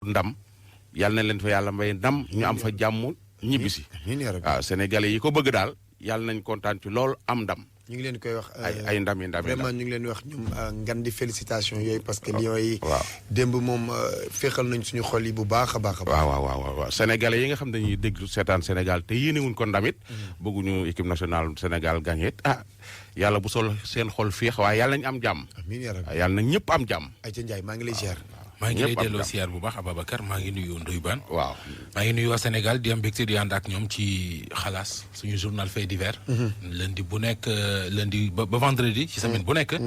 ndam yàlla na leen fa yàlla may ndam ñu am fa jàmm ñibbisi waaw sénégalais yi ko bëgg daal yàlla nañ kontaan ci loolu am ndam. ñu ngi leen koy wax ay ndam yi vraiment ñu ngi leen wax ñoom ngan di félicitation yooyu parce que Lions yi démb moom féexal nañ suñu xol yi bu baax a baax. waaw sénégalais yi nga xam dañuy déglu seetaan Sénégal te yéenewuñ ko ndamit bëgguñu équipe nationale Sénégal gagné yàlla bu sol seen xol féex waaye yàlla nañ am jàmm. amiin yaa rabbi yàlla na ñëpp am jàmm. ayca Ndiaye maa ngi lay ziar. maa ngi lay delloo siyaar bu baax Ababacar maa ngi nuyu Ndoye Bane. waaw maa ngi nuyu waa Sénégal di am mbégte di ànd ak ñoom ci Xalass suñu journal fait divers. lundi bu nekk lundi ba vendredi ci semaine bu nekk.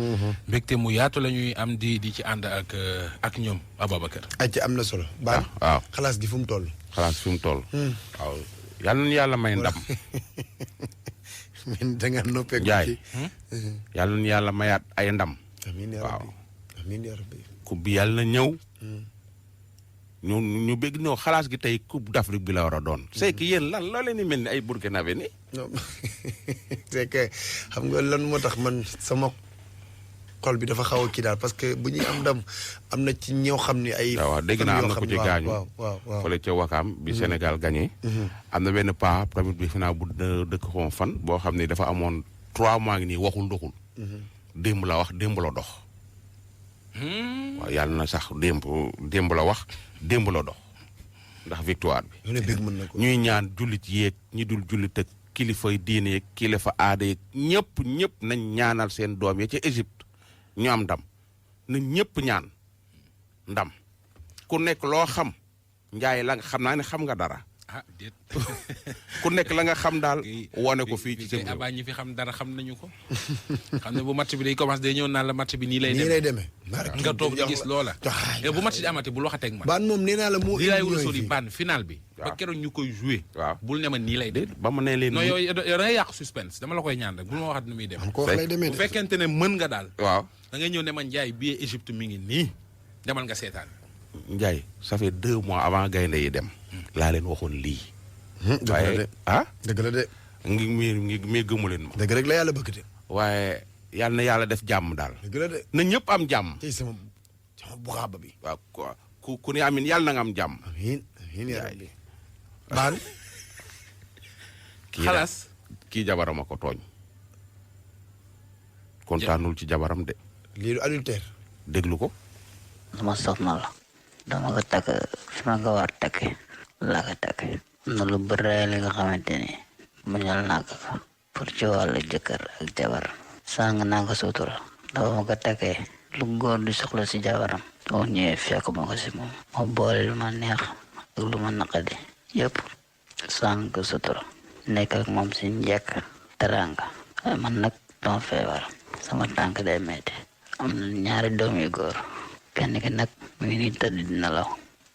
mbégte mu yaatu la ñuy am di ci ànd ak ñoom Ababacar. ayca am na solo. waaw waaw Xalass di fu mu toll. Xalass fi mu toll. waaw yal na yàlla may ndam. da nga noppeeku Ndiaye yal na yàlla mayaat ay ndam. amiin yaa rabbi amiin yaa rabbi. coupe bi yàlla na ñëw. ñu bëgg ñëw Xalass gi tey coupe d'Afrique bi la war a doon. c'est que yéen lan loo leen di mel ni ay Burkinabé ni. non c'est que xam nga lan moo tax man sama xol bi dafa xaw a kii daal parce que bu ñuy am ndam am na ci ñoo xam ne ay. waaw dégg naa am na ko ci gaañu waaw fële ca Wakaam bi Sénégal gagné. am na benn paa tamit bi fi naa bu dëkk xom fan boo xam ne dafa amoon 3 mois ngi nii waxul doxul. démb la wax démb la dox. waaw yàlla na sax démb la wax démb la dox ndax victoire bi. ñuy ñaan jullit yeeg ñi dul jullit ak kilifay diine yeeg kilifa aada yeeg ñëpp nañ ñaanal seen doom yi ca Égypte ñu am ndam na ñëpp ñaan ndam ku nekk loo xam Ndiaye la nga xam naa ne xam nga dara. déet ku nekk la nga xam daal wone ko fii ci seen abaa ñi fi xam dara xam nañu ko xam ne bu match bi day commencé day ñëw naan la match bi nii lay demee nga toog di gis loola bu match di amati bul waxateeg man Bane moom nee naa la moo lii laay wula soli Bane final bi ba keroog ñu koy joué waaw bul ne ma nii lay dem ba ma ne leen non yow da ngay yàq suspense dama la koy ñaan rek bul ma waxat ni muy dem ko wax lay demee bu fekkente ne mën nga daal waaw da ngay ñëw ne ma Ndiaye billet Égypte mi ngi nii demal nga seetaan Ndiaye ça fait 2 mois avant gaynde yi dem laa leen waxoon lii waaye dëgg la de ngi gëmu leen ma dëgg rek la yàlla bëgg de waaye yàlla na yàlla def jàmm daal dëgg la de na ñëpp am jàmm tey sama buxaaba bi waaw ku ne amin yàlla na nga am jàmm amiin yaa rabbi Bane Xalass kii jabaram a ko tooñ kontaanul ci jabaram de lii du adultère déglu ko sama soxna la dama ko takk fi ma ko war takke laa ko takke na lu bëri li nga xamante ni muñal naa ko pour ci wàllu jëkkër ak jabar sàng naa ko sutura dafa ma ko takkee lu góor di soxla si jabaram soo ñëwee fekk ma ko si moom ma boole lu ma neex ak lu ma naqadi yëpp sàng ko sutura nekk ak moom si njëkk teranga waaye man nag dama feebar sama tànk day metti am na 2 doom yu góor kenn ki nag mu ngi nii tëdd dina law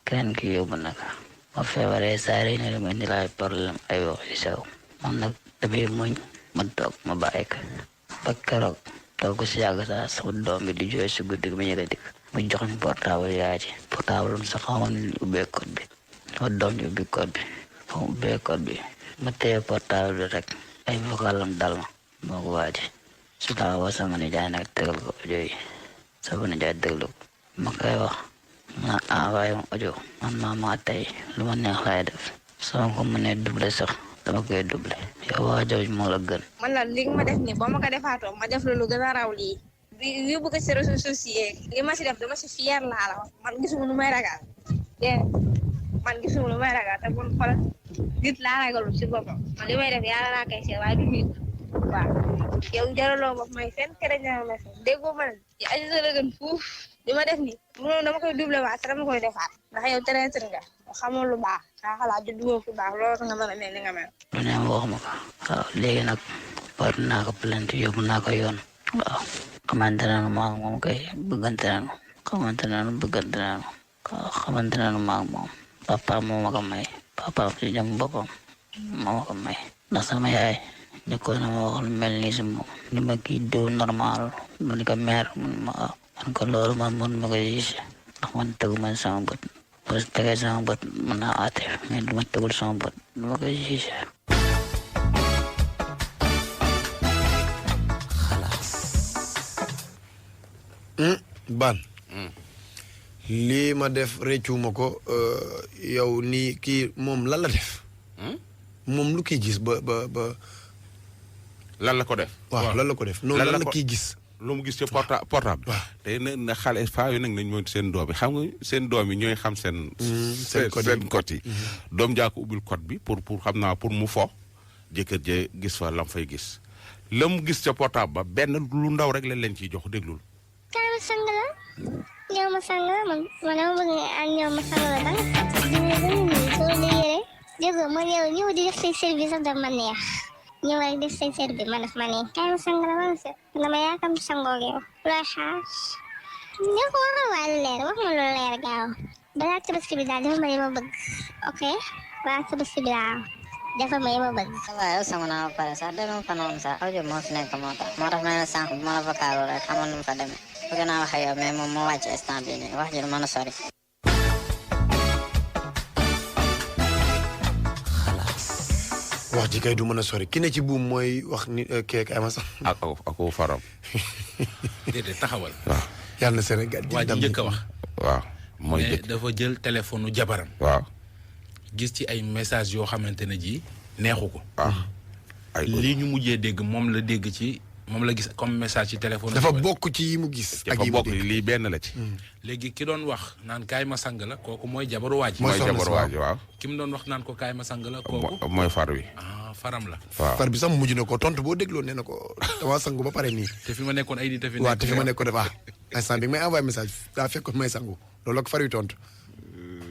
keneen ki yóbbu nag ma feebaree saari ne lu ma indi laay problème ay wax yu sew man nag damay muñ ma toog ma bàyyi ko ba keroog toog si yàgg saa sama doom bi di jooy si guddi ma ñëw dikk mu jox ñu portable yaay ci portable am sax xamoon ni ubbee code bi sama doom ji ubbi code bi ma ubbee code bi ma téye portable bi rek ay vocalam dal ma moo ko waaji su laa woo sama nijaay nag tegal ko audio yi sama nijaay déglu ko ma koy wax ma envoyé ma audio man maa tey lu ma neex laay def sama ko mënee doublé sax dama koy doublé yow waa jooju moo la gën. man la li nga ma def nii boo ma ko defaatoo ma def lu gën a raw lii bi yóbbu ko ci réseaux sociaux li ma si def dama si fier laa la wax man gisuma lu may ragal man gisuma lu may ragal te bon xoolal nit laa ragalul si boppam man li may def yàlla naa koy seet waaye du nit waaw yow jaraloo ma may fenn keneen jaraloo ma fenn déggoo ma ne aji sa la gën fuuf li ma def nii mënoon dama koy doublé waat te dama koy defaat ndax yow traître nga xamoo lu baax daa xalaat ju dugoo fu baax loolu nga mën a mel ni nga mel. lu ne wax ma ko waaw léegi nag war naa ko plainte yóbbu naa ko yoon waaw xamante naanu maa moom kay bëggante naanu xamante naanu waaw xamante naanu maa moom papa moo ma ko may papa si jëm boppam moo ma ko may ndax sama yaay njëkkoon na ma wax lu mel nii si moom ni ma kii diw normal mu ni ko meer mun ma waaw man ko loolu man mun ma ko gis ndax man tegu man sama bët boo tegee sama bët mën naa aate mais du ma tegul sama bët du ma ko gis Bane lii ma def réccuwuma ko yow nii kii moom lan la def. moom lu kii gis ba. lan la ko def. waaw lan la ko def noonu lan la kii gis. lu mu gis ci portable. waaw te na xale faa yu nag nañ mooy seen doom yi xam nga seen doom yi ñooy xam seen. seen code yi. doom jaa ko ubbil code bi pour xam naa pour mu fo. jëkkër je gis fa lam fay gis. la mu gis ca portable ba benn lu ndaw rek lañ leen ciy jox déglul. kaay ma sang la ñëw ma sang la man dama bëgg ak ñëw ma sang la danga soo déggee déggoo ma ñëw di def say service sax daf ma neex ñëw rek def say service ma def ma neex kaay ma sang la man dama yaakam sangoo yow looy xaar ñëw ko waxal waa lu leer wax ma lu leer gaaw balaa tabaski bi daal dafa ma ma bëgg ok balaa tabaski bi daal dafa ma ma bëgg. waaw yow sama naa ba pare sax demee fa noonu sax audio moo fi nekk moo tax ma ne la sànq bu ma la vocaloo rek xamoon nu mu fa demee bëgg naa wax ak yow mais moom moo wàcc instant bii nii wax ji du mën a sori. wax ji kay du mën a sori ki ne ci buum mooy wax ni keek ay ma sax. ak faram. déedéet taxawal. waaw yàlla na Sénégal waa ji njëkk a wax. waaw mooy mais dafa jël téléphone jabaram. waaw. gis ci ay message yoo xamante ne ji neexu ko. ay lii ñu mujjee dégg moom la dégg ci moom la gis comme message ci téléphone. dafa bokk ci yi mu gis. ak yi mu dégg lii benn la ci. léegi ki doon wax naan kaay ma sang la kooku mooy jabaru waaj. mooy jabaru waaj waaw. ki mu doon wax naan ko kaay ma sang la kooku. mooy far wi. faram la. waaw far bi sax mujj na ko tontu boo dégloo nee na ko dama sangu ba pare nii. te fi ma nekkoon ay nit a fi waaw te fi ma nekkoon dafa instant bi may envoyé message daa fekkoon may sangu loolu ak far wi tontu.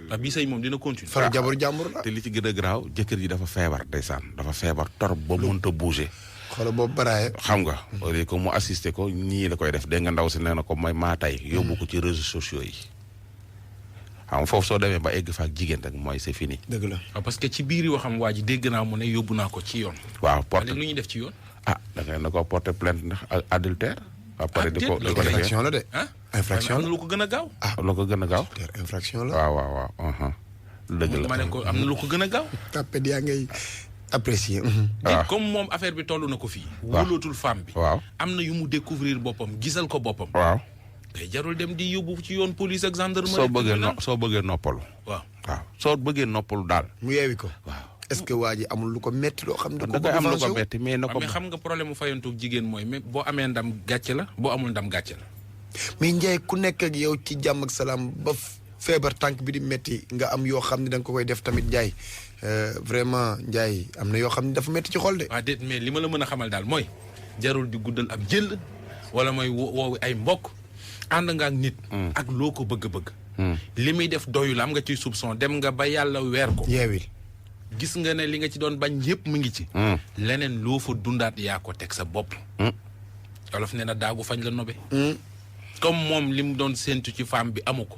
ndax bii sëy moom dina continuer. faru jabaru jàmbur la. te li ci gën a garaaw jëkkër ji dafa feebar ndeysaan dafa feebar torop ba mënta bouger. xoolal boobu baraaye. xam nga. au lieu que mu assister ko ñii la koy def dégg nga ndaw si nee na ko mooy maa tay yóbbu ko ci réseaux sociaux yi. xam nga foofu soo demee ba egg fa ak jigéen rek mooy c'est fini. dëgg la waaw parce que ci biir yoo xam waa ji dégg naa mu ne yóbbu naa ko ci yoon. waaw porte lu ñuy def ci yoon. da ngay na ko porter plainte ndax adultère. après di ko infraction la de. infraction am na lu ko gën a gaaw. lu ko gën a gaaw. infraction la waaw. dëgg la ma ne ko am na lu ko gën a gaaw. tapé yaa ngay apprécier. comme moom affaire bi toll na ko fii. wóolootul femme bi. waaw am na yu mu découvrir boppam gisal ko boppam. waaw. day jarul dem di yóbbu ci yoon police ak gendarmerie. soo bëggee noppalu. waaw soo bëggee noppalu daal. mu yeewi ko. waaw est-ce que waa ji amul lu ko metti loo xam ne. da koy am lu ko metti mais na ko. mais xam nga problème mu fayantoog jigéen mooy mais boo amee ndam gàcce la boo amul ndam gàcce la. mais Ndiaye ku nekk ak yow ci jàmm ak salaam ba feebar tànk bi di metti nga am yoo xam ne da nga ko koy def tamit Ndiaye vraiment Ndiaye am na yoo xam ne dafa metti ci xol de. waaw déet mais li ma la mën a xamal daal mooy jarul di guddal ab jël wala mooy woowu ay mbokk ànd nga ak nit. ak loo ko bëgg-bëgg. li muy def doyul am nga ciy soupçon dem nga ba yàlla weer ko. yeewil gis nga ne li nga ci doon bañ yépp mu ngi ci. leneen loo fa dundaat yaa ko teg sa bopp. wolof nee na daagu fañ la nobe. comme moom li mu doon séntu ci femme bi amu ko.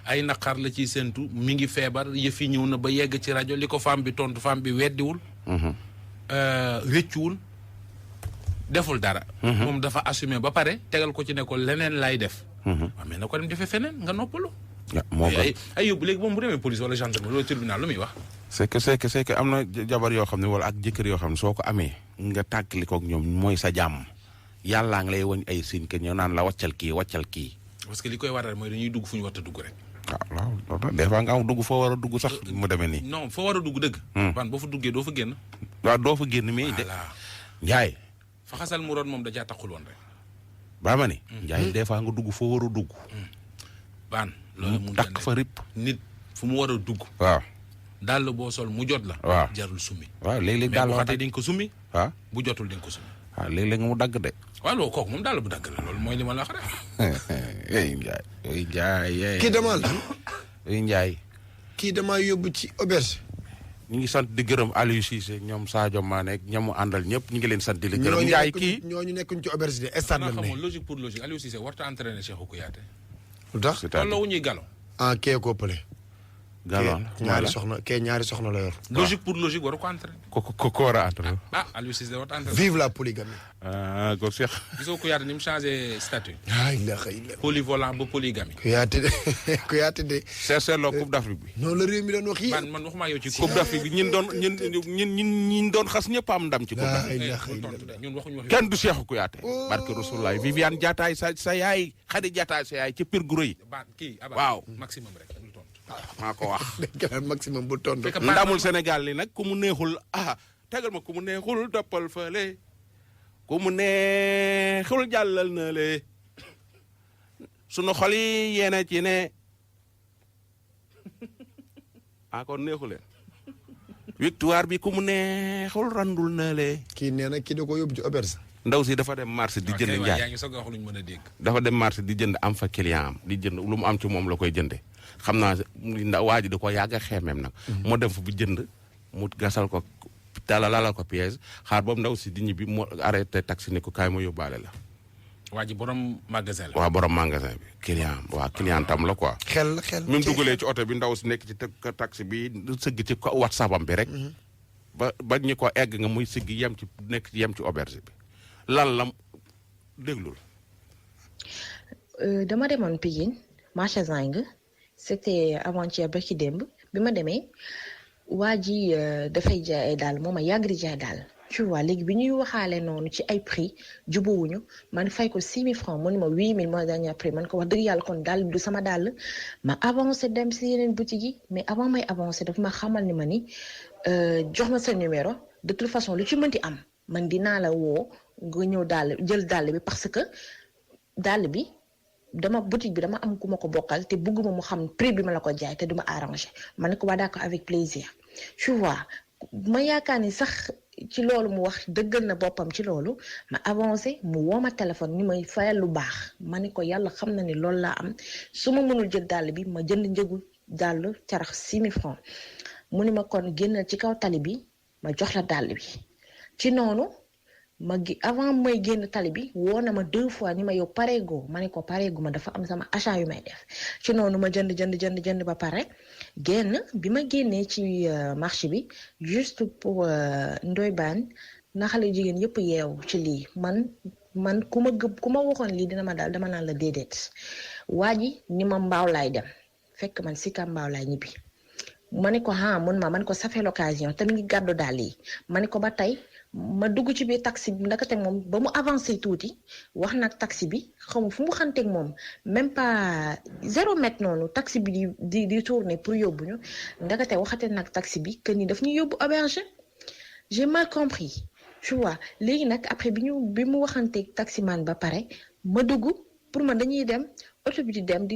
ay naqar la ciy séntu mi ngi feebar yëf yi ñëw na ba yegg ci rajo li ko femme bi tontu femme bi weddiwul. rëccuwul deful dara. moom dafa assumé ba pare tegal ko ci ne ko leneen lay def. waaw mais na ko dem defee feneen nga noppalu. moo ko ay yóbbu léegi moom bu demee police wala gendarmerie wala tribunal lu muy wax. c'est que am na jabar yoo xam ne wala ak jëkkër yoo xam ne soo ko amee nga tàggali ko ak ñoom mooy sa jàmm. yàllaa ngi lay woñ ay signe que ñoo naan la wàccal kii. parce que li koy waral mooy dañuy dugg fu ñu war a dugg rek. waaw des fois nga am dugg foo war a dugg sax mu demee nii. non foo war a dugg dëgg. ban boo fa duggee doo fa génn. waaw doo fa génn mais. voilà Ndiaye. fa xasal mu roon moom da caa taxul woon rek. ba ma ni. Ndiaye des fois nga dugg foo war a dugg. baan loolu mun takk fa rip. nit fu mu war a dugg. waaw. daal boo sol mu jot la. waaw jarul summi. waaw léeg-léeg daal mais bu xatee di nga ko summi. waaw bu jotul di nga ko summi. waaw léeg-léeg nga mu dagg de. waaw loolu kooku moom daal bu dagg la loolu mooy li ma la wax rek. Ndiaye. kii damaa la. Ndiaye. kii damaa yóbbu ci auberge. ñu ngi sant di gërëm Aliou Cissé ñoom Sadio Mané ak ñamu àndal ñëpp ñu ngi leen sant di la gërëm. Ndiaye kii ñooñu nekkuñ ci auberge de stade lañ ne. xamoon logique pour logique Aliou Cissé warta entraîné Cheikhou Kouyaté. lu tax tolloo wu ñuy galo. kee ko pële. galon ñaari soxna kee ñaari soxna la yor. logique pour logique waru ko entraîner. ko war a entraîner. Aliou Cissé war a entraîner. vive la polygamie. ko Cheikh. gisoo Kouyaté ni mu changé statut. polyvolant ba polygamie. Kouyaté de. seetloo Coupe d'Afrique bi. non la réew mi doon wax yii. man waxuma yow ci Coupe d'Afrique bi ñin doon xas ñëpp am ndam ci Coupe d'Afrique. ñun waxuñu wax kenn du Cheikh Kouyaté. barke Rasulullah Viviane Diattaye sa yaay Khady Diattaye sa yaay ci pire gu rëy. waaw maximum rek. maa ko wax. maximum bu tontu. ndamul Sénégal li nag ku mu neexul tegal ma ku mu neexul toppal fële ku mu neexul jàllal na le sunu xol yi yéena ci ne kon neexu leen victoire bi ku mu neexul randul na le. kii nee na kii da ko yóbbu ci auberge. ndaw si dafa dem marché di jënd njaay yaa ngi soog a wax lu ñu mën a dégg. dafa dem marché di jënd am fa client am di jënd lu mu am ci moom la koy jënde xam naa waa ji da ko yàgg a xeemeem nag. moo dem fa bu jënd mu gasal ko lalal ko piège xaar boobu ndaw si di ñibbi mu arrêté taxi ne ko kaay ma yóbbaale la. waa ji borom magasin la. waaw borom magasin bi client tam la quoi. xel même dugalee ci oto bi ndaw si nekk ci taxi bi sëgg ci WhatsApp am bi rek. ba ñu ko egg nga muy sëgg yem ci auberge bi lan la déglul. dama demoon Pikine marché Zinc c'était avant-hier ba ci démb bi ma demee waa ji dafay jaay ay daal moom a yàgg di jaay daal tu vois léegi bi ñuy waxaale noonu ci ay prix jubóowuñu man fay ko 6 000 francs mu ne ma 8 000 moo dernier prix man ko wax dëgg yàlla kon daal du sama daal ma avancé dem si yeneen boutique yi mais avant may avancé dafa ma xamal ni ma ni jox ma sa numéro de toute façon lu ci mënti am man dinaa la woo nga ñëw daal jël dàll bi parce que dàll bi boutique bi dama am ku ma ko bokkal te bëgguma mu xam prix bi ma la ko jaay te du ma arrangé ma ne ko waa d'accord avec plaisir tu vois ma yaakaar ni sax ci loolu mu wax dëggal na boppam ci loolu ma avancé mu woo ma téléphone ni may fayal lu baax ma ne ko yàlla xam na ni loolu laa am su ma mënul jël dàll bi ma jënd njëgu dàll carax 6 000 francs mu ni ma kon génnal ci kaw tali bi ma jox la dàll bi ci noonu avant may génn tali bi woo na ma 2 fois ni ma yow pareegoo ma ne ko pareegu ma dafa am sama achat yu may def ci noonu ma jënd ba pare génn bi ma génnee ci marché bi juste pour Ndoye Bane na xale jigéen yëpp yeewu ci lii man ku ma waxoon lii dina ma daal dama naan la déedéet waa ji ni ma mbaaw laay dem fekk man si ka mbaaw laay ñibbi ma ne ko man ko ça fait l'occasion te mi ngi gàddu daal yi ma ne ko ba tey ma dugg ci biir taxi bi ndakate moom ba mu avancé tuuti wax nag taxi bi xaw ma fu mu xanteeg moom même pas 0 mètre noonu taxi bi di tourner pour yóbbu ñu ndakate waxate nag taxi bi que ni daf ñu yóbbu auberge j'ai mal compris tu vois léegi nag après bi mu waxanteeg taximan ba pare ma dugg pour man dañuy dem oto bi di dem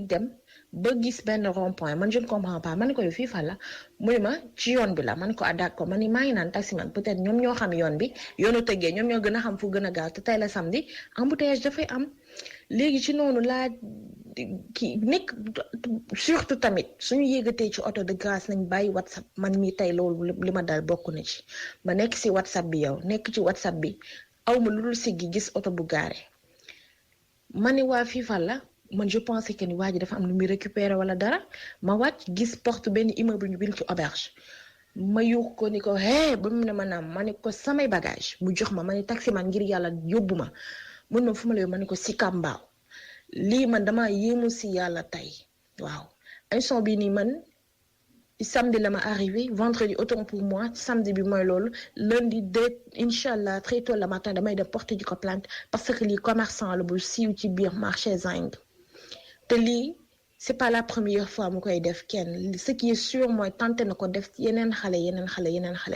ba gis benn rond-point man je ne comprends pas ma ne ko yow fii fan la muy ma ci yoon bi la ma ne ko d'accord ma ni maa ngi naan taximan peut-être ñoom ñoo xam yoon bi yoonu tëggee ñoom ñoo gën a xam fu gën a gaaw te tey la samedi embouteillage dafay am léegi ci noonu laa kii nekk surtout tamit suñu yéegatee ci oto de grâce nañ bàyyi WhatsApp man mii tey loolu li ma dal bokk na ci ma nekk ci WhatsApp bi yow nekk ci WhatsApp bi aw ma lu dul siggi gis oto bu gaare ma ni waa fii fan la man je pensais que ni waa ji dafa am lu muy récupérer wala dara ma wàcc gis porte benn immeuble ñu bind ci auberge ma yuux ko ni ko ba mu ne ma naam ma ne ko samay bagage mu jox ma ni taximan ngir yàlla yóbbu ma mun ma fu ma la yóbbu ma ne ko si Kambaaw lii man dama yéemu si yàlla tey waaw instant bi nii man samedi la ma arrivé vendredi autant pour moi samedi bi mooy loolu lundi inchallah très tôt le matin damay dem porter ji ko plainte parce que lii commerçant la bu siiw ci biir marché Zinc te lii c'est pas la première fois mu koy def kenn ce qui est sûr mooy tenté na ko def yeneen xale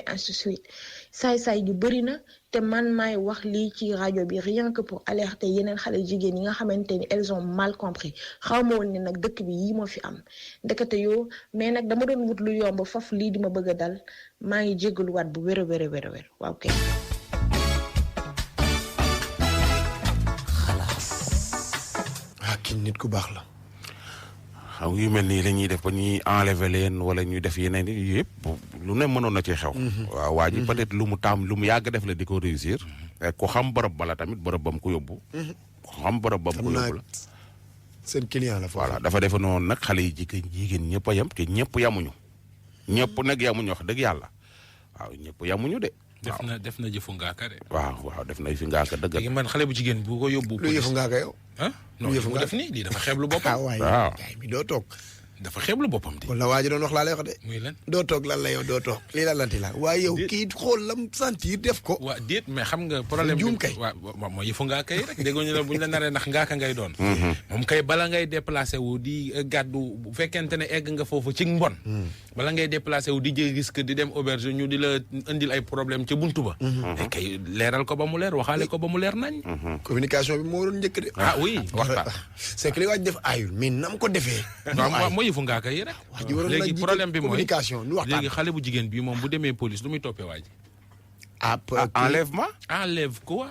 ainsi de suite saay yu bëri na te man maay wax lii ci rajo bi rien que pour alerter yeneen xale jigéen yi nga xamante ni elles ont mal compris xaw ma woon ne nag dëkk bi yii moo fi am ndekete yoo mais nag dama doon wut lu yomb faf lii di ma bëgg a dal maa ngi jégaluwaat bu wér waaw kay. kii nit ku baax la. xam yu mel nii la ñuy def ba ñuy enlever leen wala ñuy def yeneen yi yëpp lu ne mënoon na ci xew. waaw waa ji peut-être lu mu yàgg def la di ko réussir. ku xam bërëb bala tamit bërëb bam ko yóbbu. ku xam bërëb bam ko yóbbu la. seen client la. voilà dafa defe noonu nag xale yi jigéen ñëpp a yem te ñëpp yamuñu. ñëpp nag yamuñu wax dëgg yàlla waaw ñëpp yamuñu de. def na jëfu ngaaka de. waaw def na fi ngaaka dëgg. léegi man xale bu jigéen bu ko yóbbu. lu yëfu ngaaka yow. non yëfu nga def nii lii dafa xeeblu boppam. waaw jaay mi doo toog. dafa xeeblu boppam di. kon la waa ji doon wax laa lay wax de. muy lan doo toog lan la yow doo toog lii la lanti la waaye yow kii xool lam sentir def ko. waa déet mais xam nga problème juum kay. waaw mooy yëfu ngaa kay rek déggoo ñu la bu ñu la naree ndax ngaaka ngay doon. moom kay bala ngay déplacé wu di gàddu bu fekkente ne egg nga foofu ci mbon. bala ngay déplacé wu di jël risque di dem auberge ñu di la indil ay problème ca buntu ba. kay leeral ko ba mu leer waxaale ko ba mu leer nañ. communication bi moo waroon njëkk de. oui waxtaan. c'est que li waa ji def aayul mais nam ko defee. mooy yëfu ngaa kay rek. léegi problème bi mooy léegi xale bu jigéen bi moom bu demee police lu muy toppee waa ji. enlèvement. enlève quoi.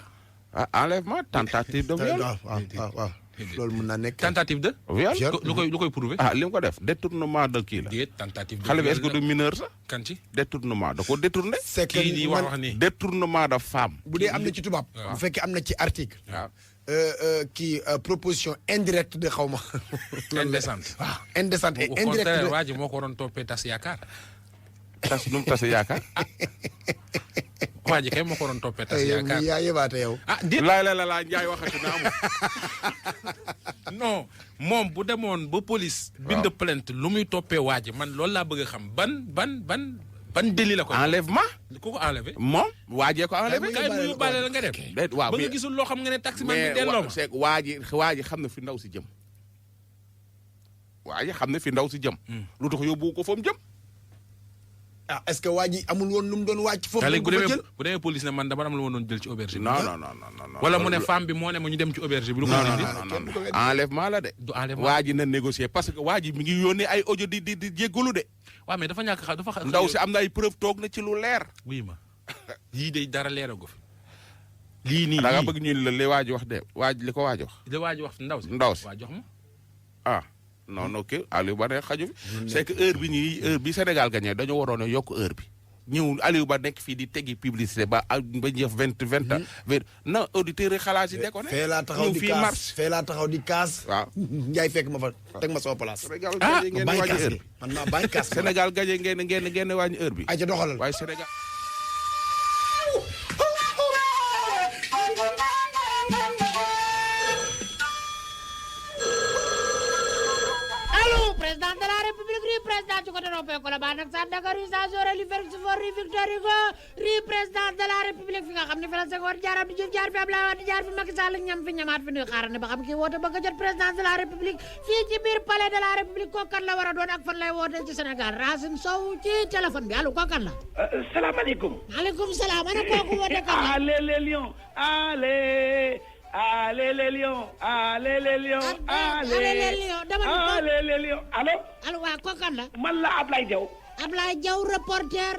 enlèvement tentative de viol. waaw loolu mën naa nekk. tentative de. viol lu koy prouver. li mu ko def détournement de kii la. déet tentative de xale bi est-ce que du mineur sax. kan ci détournement da ko détourné. c'est que kii di wax ni détournement de femme. bu dee am na ci tubaab. bu fekkee am na ci article. waaw. kii proposition indirecte de xaw ma. indécente. waaw indécente et au indirecte contraire de. waa ji moo ko waroon toppee tas yaakaar. tas nu mu tas yaakaar. waa ji kay moo ko waroon toppee tas yaakaar. yaa yebaate yow. déet la Ndiaye waxati na amul. non moom bu demoon ba police. bind plainte lu muy toppee waa ji man loolu laa bëgg a xam ban délit la ko. enlèvement. ku ko enlevé. moom waajee ko enlevé. kay mu yóbbaale la nga dem. waaw ba nga gisul loo xam nga ne taximan bi delloo ma. c'est waa ji xam na fi ndaw si jëm. waa ji xam na fi ndaw si jëm. lu tax yóbbu ko fa mu jëm. est-ce que waa ji amul woon lu mu doon wàcc foofu. léegi bu demee police ne man dama am lu ma doon jël ci auberge bi. non. wala mu ne femme bi moo ne ma ñu dem ci auberge bi. lu ko indi non enlèvement la de. du enlèvement waa ji na négocier parce que waa ji mi ngi yónnee ay audio di jéggalu de. waaw mais dafa ñàkk xam dafa. ndaw si am na ay preuve toog na ci lu leer. oui ma lii de dara leeragu fi. lii nii da nga bëgg ñu la li waa ji wax de li ko waa ji wax. li waa ji wax ndaw si. waa jox ma. non ok Aliou Ba ne xaju fi. c'est que heure bi Sénégal gagné dañoo waroon a yokk heure bi. ñëw Aliou Ba nekk fii di teggi publicité ba ñëf 20 na auditeurs yi xalaat yi de ko ne. fee laa taxaw di kaas waaw Ndiaye fekk ma fa teg ma sama place. Sénégal gagné ngeen wàññi heure bi man maa bàyyi kaas Sénégal gagné ngeen wàññi heure bi. ay ca doxalal waaye Sénégal. président de la république ri président ci côté rompé ko la ba nak sa Dakar ri sa jore li fer ci for ri victoire ko ri président de la république fi nga xam ne fi la Senghor jaar di jaar fi Abdoulaye Wade jaar fi Macky Sall ñam fi ñamaat fi ñuy xaarane ba xam ki woote bëgg a jot président de la république fii ci biir palais de la république kookan la war a doon ak fan lay woote ci Sénégal Racine Sow ci téléphone bi allo kookan la salaamaaleykum maaleykum salaam ana kooku woote kan la allez les lions allez les lions allez les lions allez les lions allez les lions allo waa kookan la man la Ablaye Diaw reporter